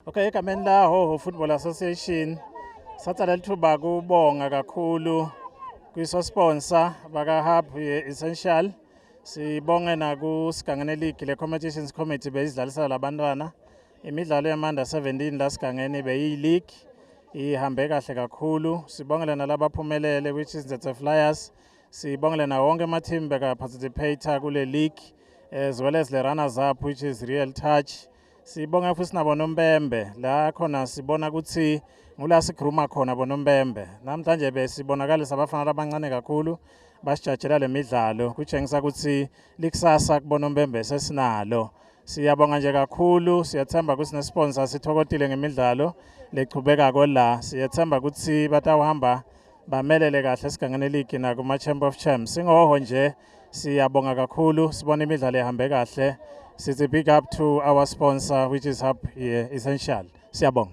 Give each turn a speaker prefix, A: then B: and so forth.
A: Okay, egameni la Hhohho Football Association satha lelithuba kubonga kakhulu kwiso sponsor baka Hub Essential. Sibonge naku Sigangene League, le competitions committee beyidlalisa labantwana imidlalo yama-under 17 la Sigangeni. Beyi league ihambe kahle kakhulu. Sibongele nalabaphumelele, which is the Flyers. Sibongele na wonke ama team beka participate kule league, as well as the runners up, which is Real Touch. Sibonga futhi nabo Nombembe la khona, sibona ukuthi ngula sigruma khona boNombembe. Namhlanje besibonakalisa abafana abancane kakhulu basijajela le midlalo, kutshengisa ukuthi likusasa kuboNombembe sesinalo. Siyabonga nje kakhulu. Siyathemba ukuthi nesponsor sithokotile ngemidlalo lechubekako la. Siyathemba ukuthi batawuhamba bamelele kahle Esigangeni League nakuma Champ of Champs. Singoho nje siyabonga kakhulu, sibona imidlalo ihambe kahle. Sithi big up to our sponsor, which is Hub Essential. Siyabonga.